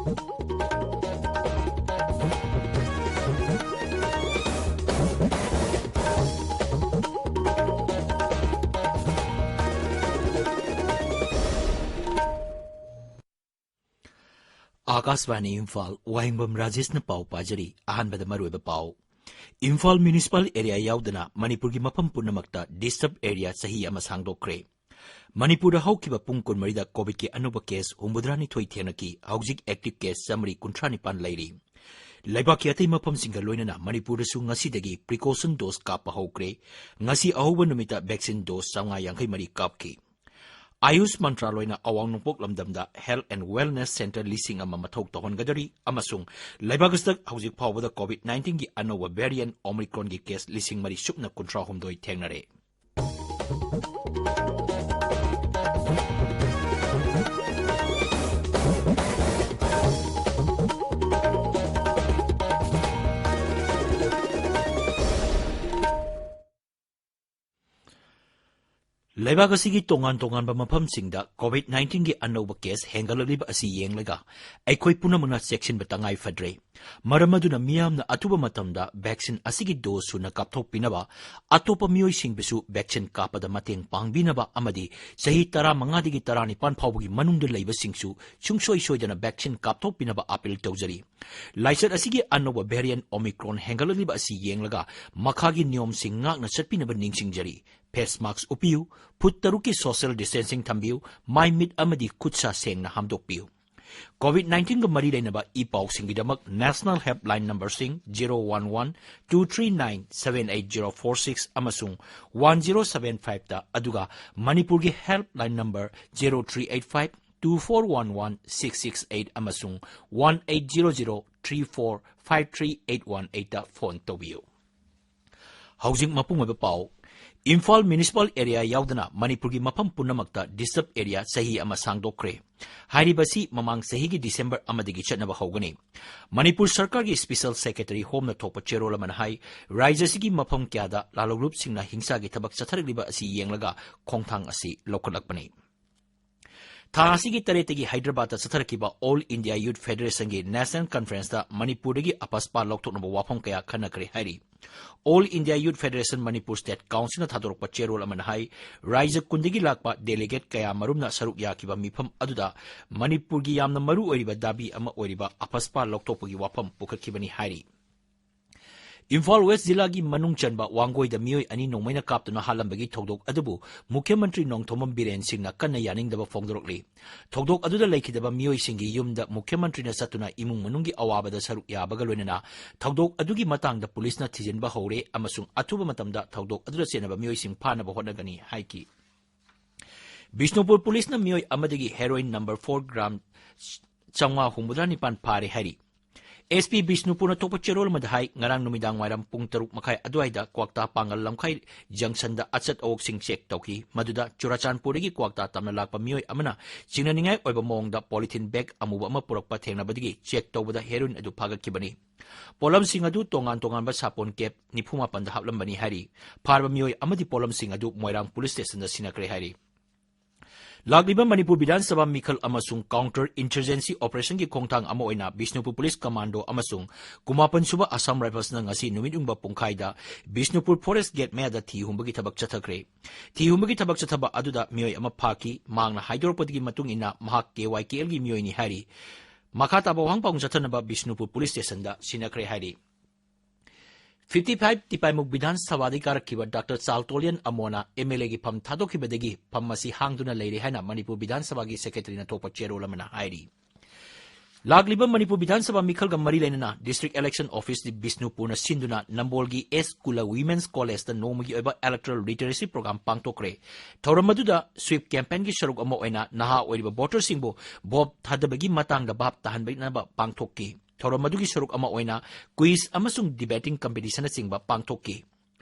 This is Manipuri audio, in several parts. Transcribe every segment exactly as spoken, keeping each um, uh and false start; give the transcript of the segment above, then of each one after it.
ꯑꯥꯀꯥꯁꯕꯥꯅꯤ ꯏꯝꯐꯥꯜ, ꯋꯥꯍꯦꯡꯕꯝ ꯔꯥꯖꯦꯁꯅ ꯄꯥꯎ ꯄꯥꯖꯔꯤ꯫ ꯑꯍꯥꯟꯕꯗ ꯃꯔꯨꯑꯣꯏꯕ ꯄꯥꯎ꯫ ꯏꯝꯐꯥꯜ ꯃ꯭ꯌꯨꯅꯤꯁꯤꯄꯥꯜ ꯑꯦꯔꯤꯌꯥ ꯌꯥꯎꯗꯅ ꯃꯅꯤꯄꯨꯔꯒꯤ ꯃꯐꯝ ꯄꯨꯝꯅꯃꯛꯇ ꯗꯤꯁꯇꯔꯕ ꯑꯦꯔꯤꯌꯥ ꯆꯍꯤ ꯑꯃ ꯁꯥꯡꯗꯣꯛꯈ꯭ꯔꯦ꯫ ꯃꯅꯤꯄꯨꯔꯗ ꯍꯧꯈꯤꯕ ꯄꯨꯡ ꯀꯨꯟꯃꯔꯤꯗ ꯀꯣꯚꯤꯗꯀꯤ ꯑꯅꯧꯕ ꯀꯦꯁ ꯍꯨꯝꯐꯨꯇꯔꯥꯅꯤꯊꯣꯏ ꯊꯦꯡꯅꯈꯤ꯫ ꯍꯧꯖꯤꯛ ꯑꯦꯛꯇꯤꯚ ꯀꯦꯁ ꯆꯥꯃꯔꯤ ꯀꯨꯟꯊ꯭ꯔꯥ ꯅꯤꯄꯥꯟ ꯂꯩꯔꯤ꯫ ꯂꯩꯕꯥꯛꯀꯤ ꯑꯇꯩ ꯃꯐꯝꯁꯤꯡꯒ ꯂꯣꯏꯅꯅ ꯃꯅꯤꯄꯨꯔꯗꯁꯨ ꯉꯁꯤꯗꯒꯤ ꯄ꯭ꯔꯤꯀꯣꯁꯟ ꯗꯣꯁ ꯀꯥꯞꯄ ꯍꯧꯈ꯭ꯔꯦ꯫ ꯉꯁꯤ ꯑꯍꯧꯕ ꯅꯨꯃꯤꯠꯇ ꯚꯦꯛꯁꯤꯟ ꯗꯣꯁ ꯆꯥꯃꯉꯥ ꯌꯥꯡꯈꯩ ꯃꯔꯤ ꯀꯥꯞꯈꯤ꯫ ꯑꯥꯌꯨꯁ ꯃꯟꯇ꯭ꯔꯥꯂꯣꯏꯅ ꯑꯋꯥꯡ ꯅꯣꯡꯄꯣꯛ ꯂꯝꯗꯝꯗ Health and Wellness Centre ꯂꯤꯁꯤꯡ ꯑꯃ ꯃꯊꯧ ꯇꯧꯍꯟꯒꯗꯧꯔꯤ ꯑꯃꯁꯨꯡ ꯂꯩꯕꯥꯛ ꯑꯁꯤꯗ ꯍꯧꯖꯤꯛ ꯐꯥꯎꯕꯗ ꯀꯣꯚꯤꯗ ꯅꯥꯏꯟꯇꯤꯟꯒꯤ ꯑꯅꯧꯕ ꯚꯦꯔꯤꯌꯦꯟꯠ ꯑꯣꯃꯤꯀ꯭ꯔꯣꯟꯒꯤ ꯀꯦꯁ ꯂꯤꯁꯤꯡ ꯃꯔꯤ ꯁꯨꯞꯅ ꯀꯨꯟꯊ꯭ꯔꯥ ꯍꯨꯝꯗꯣꯏ ꯊꯦꯡꯅꯔꯦ꯫ ꯂꯩꯕꯥꯛ ꯑꯁꯤꯒꯤ ꯇꯣꯉꯥꯟ ꯇꯣꯉꯥꯟꯕ ꯃꯐꯝꯁꯤꯡꯗ ꯀꯣꯚꯤꯗ ꯅꯥꯏꯟꯇꯤꯟꯒꯤ ꯑꯅꯧꯕ ꯀꯦꯁ ꯍꯦꯟꯒꯠꯂꯛꯂꯤꯕ ꯑꯁꯤ ꯌꯦꯡꯂꯒ ꯑꯩꯈꯣꯏ ꯄꯨꯝꯅꯃꯛꯅ ꯆꯦꯛꯁꯤꯟꯕ ꯇꯉꯥꯏ ꯐꯗ꯭ꯔꯦ꯫ ꯃꯔꯝ ꯑꯗꯨꯅ ꯃꯤꯌꯥꯝꯅ ꯑꯊꯨꯕ ꯃꯇꯝꯗ ꯚꯦꯛꯁꯤꯟ ꯑꯁꯤꯒꯤ ꯗꯣꯁ ꯁꯨꯅ ꯀꯥꯞꯊꯣꯛꯄꯤꯅꯕ, ꯑꯇꯣꯞꯄ ꯃꯤꯑꯣꯏꯁꯤꯡꯕꯨꯁꯨ ꯚꯦꯛꯁꯤꯟ ꯀꯥꯞꯄꯗ ꯃꯇꯦꯡ ꯄꯥꯡꯕꯤꯅꯕ ꯑꯃꯗꯤ ꯆꯍꯤ ꯇꯔꯥꯃꯉꯥꯗꯒꯤ ꯇꯔꯥꯅꯤꯄꯥꯟ ꯐꯥꯎꯕꯒꯤ ꯃꯅꯨꯡꯗ ꯂꯩꯕꯁꯤꯡꯁꯨ ꯁꯨꯡꯁꯣꯏ ꯁꯣꯏꯗꯅ ꯚꯦꯛꯁꯤꯟ ꯀꯥꯞꯊꯣꯛꯄꯤꯅꯕ ꯑꯄꯤꯜ ꯇꯧꯖꯔꯤ꯫ ꯂꯥꯏꯆꯠ ꯑꯁꯤꯒꯤ ꯑꯅꯧꯕ ꯚꯦꯔꯤꯌꯦꯟꯠ ꯑꯣꯃꯤꯀ꯭ꯔꯣꯟ ꯍꯦꯟꯒꯠꯂꯛꯂꯤꯕ ꯑꯁꯤ ꯌꯦꯡꯂꯒ ꯃꯈꯥꯒꯤ ꯅꯤꯌꯣꯝꯁꯤꯡ ꯉꯥꯛꯅ ꯆꯠꯄꯤꯅꯕ ꯅꯤꯡꯁꯤꯡꯖꯔꯤ꯫ ꯐꯦꯁ ꯃꯥꯁꯛ ꯎꯞꯄꯤꯌꯨ, ꯐꯨꯠ ꯇꯔꯨꯛꯀꯤ ꯁꯣꯁꯤꯌꯦꯜ ꯗꯤꯁꯇꯦꯟꯁꯤꯡ ꯊꯝꯕꯤꯌꯨ, ꯃꯥꯏ ꯃꯤꯠ ꯑꯃꯗꯤ ꯈꯨꯠ ꯁꯥ ꯁꯦꯡꯅ ꯍꯥꯝꯗꯣꯛꯄꯤꯌꯨ꯫ ꯀꯣꯚꯤꯗ ꯅꯥꯏꯟꯇꯤꯟꯒ ꯃꯔꯤ ꯂꯩꯅꯕ ꯏ ꯄꯥꯎꯁꯤꯡꯒꯤꯗꯃꯛ ꯅꯦꯁꯅꯦꯜ ꯍꯦꯜꯞꯂꯥꯏꯟ ꯅꯝꯕꯔꯁꯤꯡ zero one one, two three nine, seven eight zero four six ꯑꯃꯁꯨꯡ ꯋꯥꯟ ꯖꯤꯔꯣ ꯁꯚꯦꯟ ꯐꯥꯏꯚꯇ, ꯑꯗꯨꯒ ꯃꯅꯤꯄꯨꯔꯒꯤ helpline number zero three eight five, two four one one, six six eight ꯑꯃꯁꯨꯡ one eight zero zero three four five three eight one ꯑꯩꯠꯇ ꯐꯣꯟ ꯇꯧꯕꯤꯌꯨ꯫ ꯍꯧꯖꯤꯛ ꯃꯄꯨꯡ ꯑꯣꯏꯕ ꯄꯥꯎ꯫ ꯏꯝꯐꯥꯜ ꯃ꯭ꯌꯨꯅꯤꯁꯤꯄꯥꯜ ꯑꯦꯔꯤꯌꯥ ꯌꯥꯎꯗꯅ ꯃꯅꯤꯄꯨꯔꯒꯤ ꯃꯐꯝ ꯄꯨꯝꯅꯃꯛꯇ ꯗꯤꯁꯇꯔꯕ ꯑꯦꯔꯤꯌꯥ ꯆꯍꯤ ꯑꯃ ꯁꯥꯡꯗꯣꯛꯈ꯭ꯔꯦ꯫ ꯍꯥꯏꯔꯤꯕ ꯑꯁꯤ ꯃꯃꯥꯡ ꯆꯍꯤꯒꯤ ꯗꯤꯁꯦꯝꯕꯔ ꯑꯃꯗꯒꯤ ꯆꯠꯅꯕ ꯍꯧꯒꯅꯤ꯫ ꯃꯅꯤꯄꯨꯔ ꯁꯔꯀꯥꯔꯒꯤ ꯁ꯭ꯄꯦꯁꯦꯜ ꯁꯦꯀ꯭ꯔꯦꯇꯔꯤ ꯍꯣꯝꯅ ꯊꯣꯛꯄ ꯆꯦꯔꯣꯜ ꯑꯃꯅ ꯍꯥꯏ, ꯔꯥꯖ꯭ꯌ ꯑꯁꯤꯒꯤ ꯃꯐꯝ ꯀꯌꯥꯗ ꯂꯥꯂꯣꯡꯂꯨꯞꯁꯤꯡꯅ ꯍꯤꯡꯁꯥꯒꯤ ꯊꯕꯛ ꯆꯠꯊꯔꯛꯂꯤꯕ ꯑꯁꯤ ꯌꯦꯡꯂꯒ ꯈꯣꯡꯊꯥꯡ ꯑꯁꯤ ꯂꯧꯈꯠꯂꯛꯄꯅꯤ꯫ ꯊꯥ ꯑꯁꯤꯒꯤ ꯇꯔꯦꯠꯇꯒꯤ ꯍꯥꯏꯗ꯭ꯔꯕꯥꯗꯇ ꯆꯠꯊꯔꯛꯈꯤꯕ All India Youth Federationꯒꯤ National Conferenceꯇ ꯃꯅꯤꯄꯨꯔꯗꯒꯤ ꯑꯄꯁꯄꯥ ꯂꯧꯊꯣꯛꯅꯕ ꯋꯥꯐꯝ ꯀꯌꯥ ꯈꯟꯅꯈ꯭ꯔꯦ ꯍꯥꯏꯔꯤ꯫ All India Youth Federation Manipur State Councilꯅ ꯊꯥꯗꯣꯔꯛꯄ ꯆꯦꯔꯣꯜ ꯑꯃꯅ ꯍꯥꯏ, ꯔꯥꯏꯖ꯭ꯌ ꯀꯨꯟꯗꯒꯤ ꯂꯥꯛꯄ delegate ꯀꯌꯥ ꯃꯔꯨꯝꯅ ꯁꯔꯨꯛ ꯌꯥꯈꯤꯕ ꯃꯤꯐꯝ ꯑꯗꯨꯗ ꯃꯅꯤꯄꯨꯔꯒꯤ ꯌꯥꯝꯅ ꯃꯔꯨ ꯑꯣꯏꯔꯤꯕ ꯗꯥꯕꯤ ꯑꯃ ꯑꯣꯏꯔꯤꯕ ꯑꯄꯁꯄꯥ ꯂꯧꯊꯣꯛꯄꯒꯤ ꯋꯥꯐꯝ ꯄꯨꯈꯠꯈꯤꯕꯅꯤ ꯍꯥꯏꯔꯤ꯫ ꯏꯝꯐꯥꯜ ꯋꯦꯁ ꯖꯤꯂꯥꯒꯤ ꯃꯅꯨꯡ ꯆꯟꯕ ꯋꯥꯡꯒꯣꯏꯗ ꯃꯤꯑꯣꯏ ꯑꯅꯤ ꯅꯣꯡꯃꯩꯅ ꯀꯥꯞꯇꯨꯅ ꯍꯥꯠꯂꯝꯕꯒꯤ ꯊꯧꯗꯣꯛ ꯑꯗꯨꯕꯨ ꯃꯨꯈ꯭ꯌ ꯃꯟꯇ꯭ꯔꯤ ꯅꯣꯡꯊꯣꯝꯕꯝ ꯕꯤꯔꯦꯟ ꯁꯤꯡꯅ ꯀꯟꯅ ꯌꯥꯅꯤꯡꯗꯕ ꯐꯣꯡꯗꯣꯔꯛꯂꯤ꯫ ꯊꯧꯗꯣꯛ ꯑꯗꯨꯗ ꯂꯩꯈꯤꯗꯕ ꯃꯤꯑꯣꯏꯁꯤꯡꯒꯤ ꯌꯨꯝꯗ ꯃꯨꯈ꯭ꯌ ꯃꯟꯇ꯭ꯔꯤꯅ ꯆꯠꯇꯨꯅ ꯏꯃꯨꯡ ꯃꯅꯨꯡꯒꯤ ꯑꯋꯥꯕꯗ ꯁꯔꯨꯛ ꯌꯥꯕꯒ ꯂꯣꯏꯅꯅ ꯊꯧꯗꯣꯛ ꯑꯗꯨꯒꯤ ꯃꯇꯥꯡꯗ ꯄꯨꯂꯤꯁꯅ ꯊꯤꯖꯤꯟꯕ ꯍꯧꯔꯦ ꯑꯃꯁꯨꯡ ꯑꯊꯨꯕ ꯃꯇꯝꯗ ꯊꯧꯗꯣꯛ ꯑꯗꯨꯗ ꯆꯦꯟꯅꯕ ꯃꯤꯑꯣꯏꯁꯤꯡ ꯐꯥꯅꯕ ꯍꯣꯠꯅꯒꯅꯤ ꯍꯥꯏꯈꯤ꯫ ꯕꯤꯁꯅꯨꯄꯨꯔ ꯄꯨꯂꯤꯁꯅ ꯃꯤꯑꯣꯏ ꯑꯃꯗꯒꯤ heroin number four gram ꯆꯥꯝꯃꯉꯥ ꯍꯨꯝꯐꯨꯇꯔꯥ ꯅꯤꯄꯥꯟ ꯐꯥꯔꯦ ꯍꯥꯏꯔꯤ꯫ ꯑꯦꯁ ꯄꯤ ꯕꯤꯁꯅꯨꯄꯨꯔꯅ ꯊꯣꯛꯄ ꯆꯦꯔꯣꯜ ꯑꯃꯗ ꯍꯥꯏ, ꯉꯔꯥꯡ ꯅꯨꯃꯤꯗꯥꯡ ꯋꯥꯏꯔꯝ ꯄꯨꯡ ꯇꯔꯨꯛ ꯃꯈꯥꯏ ꯑꯗꯨꯋꯥꯏꯗ ꯀ꯭ꯋꯥꯛꯇꯥ ꯄꯥꯡꯒꯜ ꯂꯝꯈꯥꯏ ꯖꯪꯁꯟꯗ ꯑꯆꯠ ꯑꯋꯣꯛꯁꯤꯡ ꯆꯦꯛ ꯇꯧꯈꯤ꯫ ꯃꯗꯨꯗ ꯆꯨꯔꯥꯆꯥꯟꯄꯨꯔꯗꯒꯤ ꯀ꯭ꯋꯥꯛꯇꯥ ꯇꯝꯅ ꯂꯥꯛꯄ ꯃꯤꯑꯣꯏ ꯑꯃꯅ ꯆꯤꯡꯅꯅꯤꯡꯉꯥꯏ ꯑꯣꯏꯕ ꯃꯑꯣꯡꯗ polythene bag ꯑꯃꯨꯕ ꯑꯃ ꯄꯨꯔꯛꯄ ꯊꯦꯡꯅꯕꯗꯒꯤ ꯆꯦꯛ ꯇꯧꯕꯗ heroin ꯑꯗꯨ ꯐꯥꯒꯠꯈꯤꯕꯅꯤ꯫ ꯄꯣꯠꯂꯝꯁꯤꯡ ꯑꯗꯨ ꯇꯣꯉꯥꯟ ꯇꯣꯉꯥꯟꯕ ꯁꯥꯄꯣꯟ ꯀꯦꯞ ꯅꯤꯐꯨ ꯃꯥꯄꯟꯗ ꯍꯥꯞꯂꯝꯕꯅꯤ ꯍꯥꯏꯔꯤ꯫ ꯐꯥꯔꯕ ꯃꯤꯑꯣꯏ ꯑꯃꯗꯤ ꯄꯣꯠꯂꯝꯁꯤꯡ ꯑꯗꯨ ꯃꯣꯏꯔꯥꯡ ꯄꯨꯂꯤꯁ ꯁ꯭ꯇꯦꯁꯟꯗ ꯁꯤꯟꯅꯈ꯭ꯔꯦ ꯍꯥꯏꯔꯤ꯫ ꯂꯥꯛꯂꯤꯕ ꯃꯅꯤꯄꯨꯔ ꯕꯤꯙꯥꯟ ꯁꯚꯥ ꯃꯤꯈꯜ ꯑꯃꯁꯨꯡ counter insurgency operationꯒꯤ ꯈꯣꯡꯊꯥꯡ ꯑꯃ ꯑꯣꯏꯅ ꯕꯤꯁꯅꯨꯄꯨꯔ ꯄꯨꯂꯤꯁ ꯀꯃꯥꯟꯗꯣ ꯑꯃꯁꯨꯡ ꯀꯨꯟꯃꯥꯄꯟ ꯁꯨꯕ Assam Riflesꯅ ꯉꯁꯤ ꯅꯨꯃꯤꯠ ꯌꯨꯡꯕ ꯄꯨꯡꯈꯥꯏꯗ ꯕꯤꯁꯅꯨꯄꯨꯔ forest gate ꯃꯌꯥꯗ ꯊꯤ ꯍꯨꯝꯕꯒꯤ ꯊꯕꯛ ꯆꯠꯊꯈ꯭ꯔꯦ꯫ ꯊꯤ ꯍꯨꯝꯕꯒꯤ ꯊꯕꯛ ꯆꯠꯊꯕ ꯑꯗꯨꯗ ꯃꯤꯑꯣꯏ ꯑꯃ ꯐꯥꯈꯤ꯫ ꯃꯍꯥꯛꯅ ꯍꯥꯏꯗꯣꯔꯛꯄꯗꯒꯤ ꯃꯇꯨꯡ ꯏꯟꯅ ꯃꯍꯥꯛ KYKLꯒꯤ ꯃꯤꯑꯣꯏꯅꯤ ꯍꯥꯏꯔꯤ꯫ ꯃꯈꯥ ꯇꯥꯕ ꯋꯥꯍꯪ ꯄꯥꯎꯈꯨꯝ ꯆꯠꯊꯅꯕ ꯕꯤꯁꯅꯨꯄꯨꯔ ꯄꯨꯂꯤꯁ ꯁ꯭ꯇꯦꯁꯟꯗ ꯁꯤꯟꯅꯈ꯭ꯔꯦ ꯍꯥꯏꯔꯤ꯫ Fifty five ꯇꯤꯄꯥꯏꯃꯨꯛ ꯕꯤꯙꯥꯟ ꯁꯚꯥꯗꯒꯤ ꯀꯥꯔꯛꯈꯤꯕ ꯗꯥꯛꯇꯔ ꯆꯥꯜꯇꯣꯂꯤꯌꯟ ꯑꯃꯣꯅ MLAꯒꯤ ꯐꯝ ꯊꯥꯗꯣꯛꯈꯤꯕꯗꯒꯤ ꯐꯝ ꯑꯁꯤ ꯍꯥꯡꯗꯨꯅ ꯂꯩꯔꯦ ꯍꯥꯏꯅ ꯃꯅꯤꯄꯨꯔ ꯕꯤꯙꯥꯟ ꯁꯚꯥꯒꯤ ꯁꯦꯀ꯭ꯔꯦꯇꯔꯤꯅ ꯊꯣꯛꯄ ꯆꯦꯔꯣꯜ ꯑꯃꯅ ꯍꯥꯏꯔꯤ꯫ ꯂꯥꯛꯂꯤꯕ ꯃꯅꯤꯄꯨꯔ ꯕꯤꯙꯥꯟ ꯁꯚꯥ ꯃꯤꯈꯜꯒ ꯃꯔꯤ ꯂꯩꯅꯅ district election office ꯕꯤꯁꯅꯨꯄꯨꯔꯅ ꯁꯤꯟꯗꯨꯅ ꯅꯝꯕꯣꯜꯒꯤ ꯑꯦꯁ ꯀꯨꯂ Women's Collegeꯇ ꯅꯣꯡꯃꯒꯤ ꯑꯣꯏꯕ electoral literacy program ꯄꯥꯡꯊꯣꯛꯈ꯭ꯔꯦ꯫ ꯊꯧꯔꯝ ꯑꯗꯨꯗ sweep campaignꯒꯤ ꯁꯔꯨꯛ ꯑꯃ ꯑꯣꯏꯅ ꯅꯍꯥ ꯑꯣꯏꯔꯤꯕ voterꯁꯤꯡꯕꯨ vote ꯊꯥꯗꯕꯒꯤ ꯃꯇꯥꯡꯗ ꯚꯥꯞ ꯇꯥꯍꯟꯕꯤꯅꯕ ꯄꯥꯡꯊꯣꯛꯈꯤ꯫ ꯊꯧꯔꯝ ꯑꯗꯨꯒꯤ ꯁꯔꯨꯛ ꯑꯃ ꯑꯣꯏꯅ quiz ꯑꯃꯁꯨꯡ debating competitionꯅꯆꯤꯡꯕ ꯄꯥꯡꯊꯣꯛꯈꯤ꯫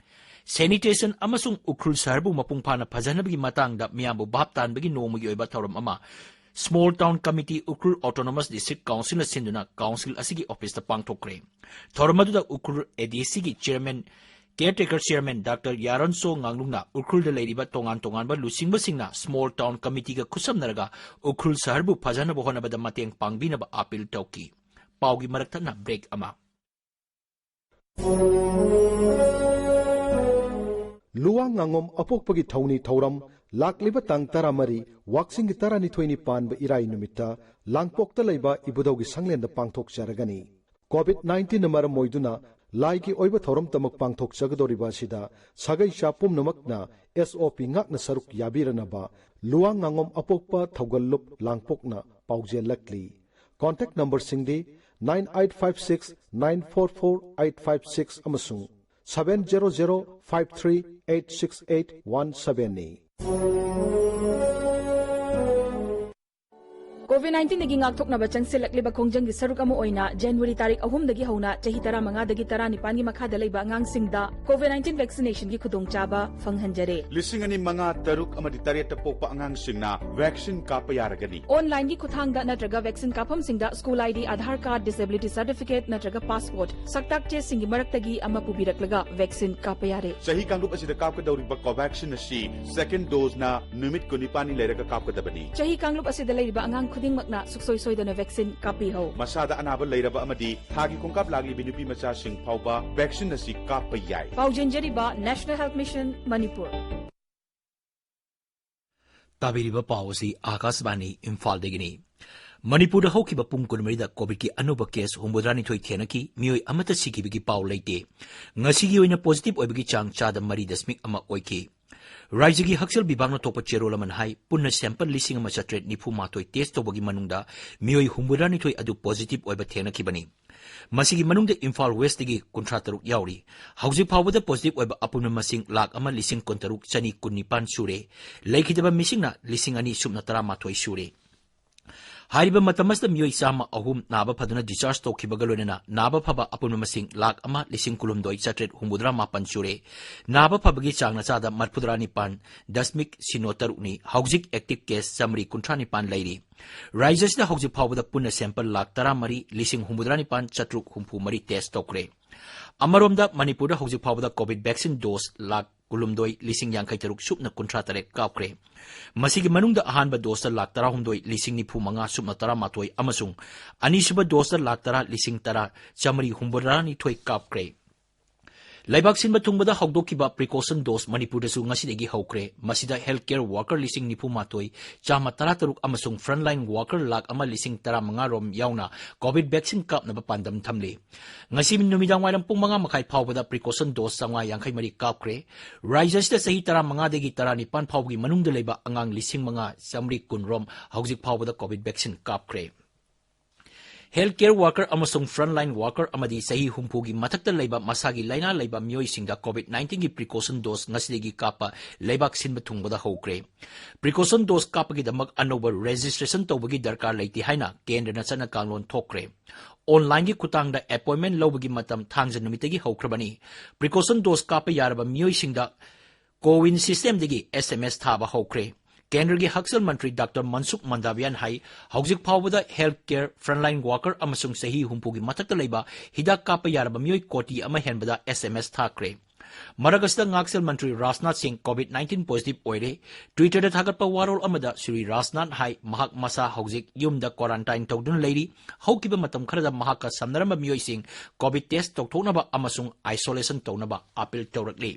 Sanitation ꯑꯃꯁꯨꯡ ꯎꯈ꯭ꯔꯨꯜ ꯁꯍꯔꯕꯨ ꯃꯄꯨꯡ ꯐꯥꯅ ꯐꯖꯍꯟꯕꯒꯤ ꯃꯇꯥꯡꯗ ꯃꯤꯌꯥꯝꯕꯨ ꯚꯥꯞ ꯇꯥꯍꯟꯕꯒꯤ ꯅꯣꯡꯃꯒꯤ ꯑꯣꯏꯕ ꯊꯧꯔꯝ ꯑꯃ Small Town Committee, Ukhrul Autonomous District Councilꯅ ꯁꯤꯟꯗꯨꯅ council ꯑꯁꯤꯒꯤ officeꯇ ꯄꯥꯡꯊꯣꯛꯈ꯭ꯔꯦ꯫ ꯊꯧꯔꯝ ꯑꯗꯨꯗ Ukhrul ADCꯒꯤ chairman Caretaker Chairman Doctor ꯌꯥꯔꯟꯁꯣ ꯉꯥꯡꯂꯨꯡꯅ ꯎꯈ꯭ꯔꯨꯜꯗ ꯂꯩꯔꯤꯕ ꯇꯣꯉꯥꯟ ꯇꯣꯉꯥꯟꯕ ꯂꯨꯆꯤꯡꯕꯁꯤꯡꯅ Small Town Committeeꯒ ꯈꯨꯠꯁꯝꯅꯔꯒ ꯎꯈ꯭ꯔꯨꯜ ꯁꯍꯔꯕꯨ ꯐꯖꯅꯕ ꯍꯣꯠꯅꯕꯗ ꯃꯇꯦꯡ ꯄꯥꯡꯕꯤꯅꯕ appeal ꯇꯧꯈꯤ꯫ ꯄꯥꯎꯒꯤ ꯃꯔꯛ ꯊꯠꯅ break ꯑꯃ꯫ ꯂꯨꯋꯥꯡ ꯉꯥꯉꯣꯝ ꯑꯄꯣꯛꯄꯒꯤ ꯊꯧꯅꯤ ꯊꯧꯔꯝ ꯂꯥꯛꯂꯤꯕ ꯇꯥꯡ ꯇꯔꯥꯃꯔꯤ, ꯋꯥꯛꯆꯤꯡꯒꯤ ꯇꯔꯥꯅꯤꯊꯣꯏꯅꯤ ꯄꯥꯟꯕ ꯏꯔꯥꯏ ꯅꯨꯃꯤꯠꯇ ꯂꯥꯡꯄꯣꯛꯇ ꯂꯩꯕ ꯏꯕꯨꯙꯧꯒꯤ ꯁꯪꯂꯦꯟꯗ ꯄꯥꯡꯊꯣꯛꯆꯔꯒꯅꯤ꯫ COVID nineteenꯅ ꯃꯔꯝ ꯑꯣꯏꯗꯨꯅ ꯂꯥꯏꯒꯤ ꯑꯣꯏꯕ ꯊꯧꯔꯝꯇꯃꯛ ꯄꯥꯡꯊꯣꯛꯆꯒꯗꯧꯔꯤꯕ ꯑꯁꯤꯗ ꯁꯥꯒꯩ ꯆꯥ ꯄꯨꯝꯅꯃꯛꯅ SOP ꯉꯥꯛꯅ ꯁꯔꯨꯛ ꯌꯥꯕꯤꯔꯅꯕ Luwang ꯉꯥꯉꯣꯝ ꯑꯄꯣꯛꯄ ꯊꯧꯒꯜꯂꯨꯞ ꯂꯥꯡꯄꯣꯛꯅ ꯄꯥꯎꯖꯦꯜꯂꯛꯂꯤ꯫ Contact numberꯁꯤꯡꯗꯤ nine eight five six nine four four eight five six ꯑꯃꯁꯨꯡ seven zero zero five three eight six eight one sevenꯅꯤ꯫ COVID nineteenꯗꯒꯤ ꯉꯥꯛꯊꯣꯛꯅꯕ ꯆꯪꯁꯤꯜꯂꯛꯂꯤꯕ ꯈꯣꯡꯖꯪꯒꯤ ꯁꯔꯨꯛ ꯑꯃ ꯑꯣꯏꯅ January ꯇꯥꯔꯤꯛ ꯑꯍꯨꯝꯗꯒꯤ ꯍꯧꯅ ꯆꯍꯤ ꯇꯔꯥꯃꯉꯥꯗꯒꯤ ꯇꯔꯥꯅꯤꯄꯥꯟꯒꯤ ꯃꯈꯥꯗ ꯂꯩꯕ ꯑꯉꯥꯡꯁꯤꯡꯗ COVID nineteen vaccinationꯒꯤ ꯈꯨꯗꯣꯡꯆꯥꯕ ꯐꯪꯍꯟꯖꯔꯦ꯫ ꯂꯤꯁꯤꯡ ꯑꯅꯤ ꯃꯉꯥ, ꯇꯔꯨꯛ ꯑꯃꯗꯤ ꯇꯔꯦꯠꯇ ꯄꯣꯛꯄ ꯑꯉꯥꯡꯁꯤꯡꯅ vaccine ꯀꯥꯞꯄ ꯌꯥꯔꯒꯅꯤ꯫ Onlineꯒꯤ ꯈꯨꯠꯊꯥꯡꯗ ꯅꯠꯇ꯭ꯔꯒ vaccine ꯀꯥꯞꯐꯝꯁꯤꯡꯗ school ID, Aadhaar card, disability certificate ꯅꯠꯇ꯭ꯔꯒ passport, ꯁꯛꯇꯥꯛ ꯆꯦꯁꯤꯡꯒꯤ ꯃꯔꯛꯇꯒꯤ ꯑꯃ ꯄꯨꯕꯤꯔꯛꯂꯒ vaccine ꯀꯥꯞꯄ ꯌꯥꯔꯦ꯫ ꯆꯍꯤ ꯀꯥꯡꯂꯨꯞ ꯑꯁꯤꯗ ꯀꯥꯞꯀꯗꯧꯔꯤꯕ Covaxin ꯑꯁꯤ second doseꯅ ꯅꯨꯃꯤꯠ ꯀꯨꯟꯅꯤꯄꯥꯟꯅꯤ ꯂꯩꯔꯒ ꯀꯥꯞꯀꯗꯕꯅꯤ꯫ ꯆꯍꯤ ꯀꯥꯡꯂꯨꯞ ꯑꯁꯤꯗ ꯂꯩꯔꯤꯕ ꯑꯉꯥꯡ ꯈꯨꯗꯤꯡꯃꯛꯅ ꯁꯨꯡꯁꯣꯏ ꯁꯣꯏꯗꯅ vaccine ꯀꯥꯞꯄꯤꯍꯧ꯫ ꯃꯁꯥꯗ ꯑꯅꯥꯕ ꯂꯩꯔꯕ ꯑꯃꯗꯤ ꯊꯥꯒꯤ ꯈꯣꯡꯀꯥꯞ ꯂꯥꯛꯂꯤꯕꯤ ꯅꯨꯄꯤ ꯃꯆꯥꯁꯤꯡ ꯐꯥꯎꯕ vaccine ꯑꯁꯤ ꯀꯥꯞꯄ ꯌꯥꯏ꯫ ꯄꯥꯎꯖꯦꯟꯖꯔꯤꯕ National Health Mission ꯃꯅꯤꯄꯨꯔ꯫ ꯇꯥꯕꯤꯔꯤꯕ ꯄꯥꯎ ꯑꯁꯤ ꯑꯥꯀꯥꯁꯕꯥꯅꯤ ꯏꯝꯐꯥꯜꯗꯒꯤꯅꯤ꯫ ꯃꯅꯤꯄꯨꯔꯗ ꯍꯧꯈꯤꯕ ꯄꯨꯡ ꯀꯨꯟꯃꯔꯤꯗ COVIDꯀꯤ ꯑꯅꯧꯕ case ꯍꯨꯝꯐꯨꯇꯔꯥꯅꯤꯊꯣꯏ ꯊꯦꯡꯅꯈꯤ, ꯃꯤꯑꯣꯏ ꯑꯃꯠꯇ ꯁꯤꯈꯤꯕꯒꯤ ꯄꯥꯎ ꯂꯩꯇꯦ꯫ ꯉꯁꯤꯒꯤ ꯑꯣꯏꯅ positive ꯑꯣꯏꯕꯒꯤ ꯆꯥꯡ ꯆꯥꯗ ꯃꯔꯤ ꯗꯁꯃꯤꯛ ꯑꯃ ꯑꯣꯏꯈꯤ꯫ ꯔꯥꯖ꯭ꯌꯒꯤ ꯍꯛꯁꯦꯜ ꯕꯤꯚꯥꯒꯅ ꯊꯣꯛꯄ ꯆꯦꯔꯣꯜ ꯑꯃꯅ ꯍꯥꯏ, ꯄꯨꯟꯅ sample ꯂꯤꯁꯤꯡ ꯑꯃ ꯆꯥꯇ꯭ꯔꯦꯠ ꯅꯤꯐꯨ ꯃꯥꯊꯣꯏ test ꯇꯧꯕꯒꯤ ꯃꯅꯨꯡꯗ ꯃꯤꯑꯣꯏ ꯍꯨꯝꯐꯨꯇꯔꯥꯅꯤꯊꯣꯏ ꯑꯗꯨ positive ꯑꯣꯏꯕ ꯊꯦꯡꯅꯈꯤꯕꯅꯤ꯫ ꯃꯁꯤꯒꯤ ꯃꯅꯨꯡꯗ ꯏꯝꯐꯥꯜ Westꯇꯒꯤ ꯀꯨꯟꯊ꯭ꯔꯥ ꯇꯔꯨꯛ ꯌꯥꯎꯔꯤ꯫ ꯍꯧꯖꯤꯛ ꯐꯥꯎꯕꯗ positive ꯑꯣꯏꯕ ꯑꯄꯨꯟꯕ ꯃꯁꯤꯡ ꯂꯥꯈ ꯑꯃ ꯂꯤꯁꯤꯡ ꯀꯨꯟꯇꯔꯨꯛ ꯆꯅꯤ ꯀꯨꯟꯅꯤꯄꯥꯟ ꯁꯨꯔꯦ꯫ ꯂꯩꯈꯤꯗꯕ ꯃꯤꯁꯤꯡꯅ ꯂꯤꯁꯤꯡ ꯑꯅꯤ ꯁꯨꯞꯅ ꯇꯔꯥꯃꯥꯊꯣꯏ ꯁꯨꯔꯦ꯫ ꯍꯥꯏꯔꯤꯕ ꯃꯇꯝ ꯑꯁꯤꯗ ꯃꯤꯑꯣꯏ ꯆꯥꯝꯃ ꯑꯍꯨꯝ ꯅꯥꯕ ꯐꯗꯨꯅ discharge ꯇꯧꯈꯤꯕꯒ ꯂꯣꯏꯅꯅ ꯅꯥꯕ ꯐꯕ ꯑꯄꯨꯟꯕ ꯃꯁꯤꯡ ꯂꯥꯈ ꯑꯃ ꯂꯤꯁꯤꯡ ꯀꯨꯟꯍꯨꯝꯗꯣꯏ ꯆꯥꯇ꯭ꯔꯦꯠ ꯍꯨꯝꯐꯨꯇꯔꯥ ꯃꯥꯄꯟ ꯁꯨꯔꯦ꯫ ꯅꯥꯕ ꯐꯕꯒꯤ ꯆꯥꯡꯅ ꯆꯥꯗ ꯃꯔꯤꯐꯨꯇꯔꯥ ꯅꯤꯄꯥꯟ ꯗꯁꯃꯤꯛ ꯁꯤꯅꯣ ꯇꯔꯨꯛꯅꯤ꯫ ꯍꯧꯖꯤꯛ active case ꯆꯥꯃꯔꯤ ꯀꯨꯟꯊ꯭ꯔꯥ ꯅꯤꯄꯥꯟ ꯂꯩꯔꯤ꯫ ꯔꯥꯖ꯭ꯌ ꯑꯁꯤꯗ ꯍꯧꯖꯤꯛ ꯐꯥꯎꯕꯗ ꯄꯨꯟꯅ sample ꯂꯥꯈ ꯇꯔꯥꯃꯔꯤ ꯂꯤꯁꯤꯡ ꯍꯨꯝꯐꯨꯇꯔꯥ ꯅꯤꯄꯥꯟ ꯆꯥꯇ꯭ꯔꯨꯛ ꯍꯨꯝꯐꯨ ꯃꯔꯤ test ꯇꯧꯈ꯭ꯔꯦ꯫ ꯑꯃꯔꯣꯝꯗ ꯃꯅꯤꯄꯨꯔꯗ ꯍꯧꯖꯤꯛ ꯐꯥꯎꯕꯗ COVID vaccine dose ꯂꯥꯈ ꯀꯨꯟꯍꯨꯝꯗꯣꯏ ꯂꯤꯁꯤꯡ ꯌꯥꯡꯈꯩ ꯇꯔꯨꯛ ꯁꯨꯞꯅ ꯀꯨꯟꯊ꯭ꯔꯥ ꯇꯔꯦꯠ ꯀꯥꯞꯈ꯭ꯔꯦ꯫ ꯃꯁꯤꯒꯤ ꯃꯅꯨꯡꯗ ꯑꯍꯥꯟꯕ doseꯇ ꯂꯥꯈ ꯇꯔꯥꯍꯨꯝꯗꯣꯏ ꯂꯤꯁꯤꯡ ꯅꯤꯐꯨ ꯃꯉꯥ ꯁꯨꯞꯅ ꯇꯔꯥꯃꯥꯊꯣꯏ ꯑꯃꯁꯨꯡ ꯑꯅꯤꯁꯨꯕ doseꯇ ꯂꯥꯈ ꯇꯔꯥ ꯂꯤꯁꯤꯡ ꯇꯔꯥ ꯆꯥꯃꯔꯤ ꯍꯨꯝꯐꯨꯇꯔꯥꯅꯤꯊꯣꯏ ꯀꯥꯞꯈ꯭ꯔꯦ꯫ ꯂꯩꯕꯥꯛ ꯁꯤꯟꯕ ꯊꯨꯡꯕꯗ ꯍꯧꯗꯣꯛꯈꯤꯕ precaution dose ꯃꯅꯤꯄꯨꯔꯗꯁꯨ ꯉꯁꯤꯗꯒꯤ ꯍꯧꯈ꯭ꯔꯦ꯫ ꯃꯁꯤꯗ health care worker ꯂꯤꯁꯤꯡ ꯅꯤꯐꯨ ꯃꯥꯊꯣꯏ ꯆꯥꯝꯃ ꯇꯔꯥ ꯇꯔꯨꯛ ꯑꯃꯁꯨꯡ frontline worker ꯂꯥꯈ ꯑꯃ ꯂꯤꯁꯤꯡ ꯇꯔꯥ ꯃꯉꯥ ꯔꯣꯝ ꯌꯥꯎꯅ COVID vaccine ꯀꯥꯞꯅꯕ ꯄꯥꯟꯗꯝ ꯊꯝꯂꯤ꯫ ꯉꯁꯤ ꯅꯨꯃꯤꯗꯥꯡ ꯋꯥꯏꯔꯝ ꯄꯨꯡ ꯃꯉꯥ ꯃꯈꯥꯏ ꯐꯥꯎꯕꯗ precaution dose ꯆꯥꯝꯃꯉꯥ ꯌꯥꯡꯈꯩ ꯃꯔꯤ ꯀꯥꯞꯈ꯭ꯔꯦ꯫ ꯔꯥꯖ꯭ꯌ ꯑꯁꯤꯗ ꯆꯍꯤ ꯇꯔꯥꯃꯉꯥꯗꯒꯤ ꯇꯔꯥꯅꯤꯄꯥꯟ ꯐꯥꯎꯕꯒꯤ ꯃꯅꯨꯡꯗ ꯂꯩꯕ ꯑꯉꯥꯡ ꯂꯤꯁꯤꯡ ꯃꯉꯥ ꯆꯥꯃꯔꯤ ꯀꯨꯟ ꯔꯣꯝ ꯍꯧꯖꯤꯛ ꯐꯥꯎꯕꯗ COVID vaccine ꯀꯥꯞꯈ꯭ꯔꯦ꯫ Health care worker ꯑꯃꯁꯨꯡ frontline worker ꯑꯃꯗꯤ ꯆꯍꯤ ꯍꯨꯝꯐꯨꯒꯤ ꯃꯊꯛꯇ ꯂꯩꯕ ꯃꯁꯥꯒꯤ ꯂꯥꯏꯅꯥ ꯂꯩꯕ ꯃꯤꯑꯣꯏꯁꯤꯡꯗ COVID nineteenꯒꯤ precaution dose ꯉꯁꯤꯗꯒꯤ ꯀꯥꯞꯄ ꯂꯩꯕꯥꯛ ꯁꯤꯟꯕ ꯊꯨꯡꯕꯗ ꯍꯧꯈ꯭ꯔꯦ꯫ Precaution dose ꯀꯥꯞꯄꯒꯤꯗꯃꯛ ꯑꯅꯧꯕ registration ꯇꯧꯕꯒꯤ ꯗꯔꯀꯥꯔ ꯂꯩꯇꯦ ꯍꯥꯏꯅ ꯀꯦꯟꯗ꯭ꯔꯅ ꯆꯠꯅ ꯀꯥꯡꯂꯣꯟ ꯊꯣꯛꯈ꯭ꯔꯦ꯫ Onlineꯒꯤ ꯈꯨꯠꯊꯥꯡꯗ appointment ꯂꯧꯕꯒꯤ ꯃꯇꯝ ꯊꯥꯡꯖ ꯅꯨꯃꯤꯠꯇꯒꯤ ꯍꯧꯈ꯭ꯔꯕꯅꯤ꯫ Precaution dose ꯀꯥꯞꯄ ꯌꯥꯔꯕ ꯃꯤꯑꯣꯏꯁꯤꯡꯗ CoWIN systemꯗꯒꯤ SMS ꯊꯥꯕ ꯍꯧꯈ꯭ꯔꯦ꯫ ꯀꯦꯟꯗ꯭ꯔꯒꯤ ꯍꯛꯁꯦꯜ ꯃꯟꯇ꯭ꯔꯤ ꯗꯥꯛꯇꯔ ꯃꯟꯁꯨꯈ ꯃꯟꯗꯥꯚꯤꯌꯥꯅ ꯍꯥꯏ, ꯍꯧꯖꯤꯛ ꯐꯥꯎꯕꯗ health care, frontline worker ꯑꯃꯁꯨꯡ ꯆꯍꯤ ꯍꯨꯝꯐꯨꯒꯤ ꯃꯊꯛꯇ ꯂꯩꯕ ꯍꯤꯗꯥꯛ ꯀꯥꯞꯄ ꯌꯥꯔꯕ ꯃꯤꯑꯣꯏ ꯀꯣꯇꯤ ꯑꯃ ꯍꯦꯟꯕꯗ SMS ꯊꯥꯈ꯭ꯔꯦ꯫ ꯃꯔꯛ ꯑꯁꯤꯗ ꯉꯥꯛꯁꯦꯜ ꯃꯟꯇ꯭ꯔꯤ ꯔꯥꯖꯅꯥꯊ ꯁꯤꯡ COVID nineteen positive ꯑꯣꯏꯔꯦ꯫ Twitterꯗ ꯊꯥꯒꯠꯄ ꯋꯥꯔꯣꯜ ꯑꯃꯗ ꯁ꯭ꯔꯤ ꯔꯥꯖꯅꯥꯊ ꯍꯥꯏ, ꯃꯍꯥꯛ ꯃꯁꯥ ꯍꯧꯖꯤꯛ ꯌꯨꯝꯗ quarantine ꯇꯧꯗꯨꯅ ꯂꯩꯔꯤ꯫ ꯍꯧꯈꯤꯕ ꯃꯇꯝ ꯈꯔꯗ ꯃꯍꯥꯛꯀ ꯁꯝꯅꯔꯝꯕ ꯃꯤꯑꯣꯏꯁꯤꯡ COVID test ꯇꯧꯊꯣꯛꯅꯕ ꯑꯃꯁꯨꯡ isolation ꯇꯧꯅꯕ appeal ꯇꯧꯔꯛꯂꯤ꯫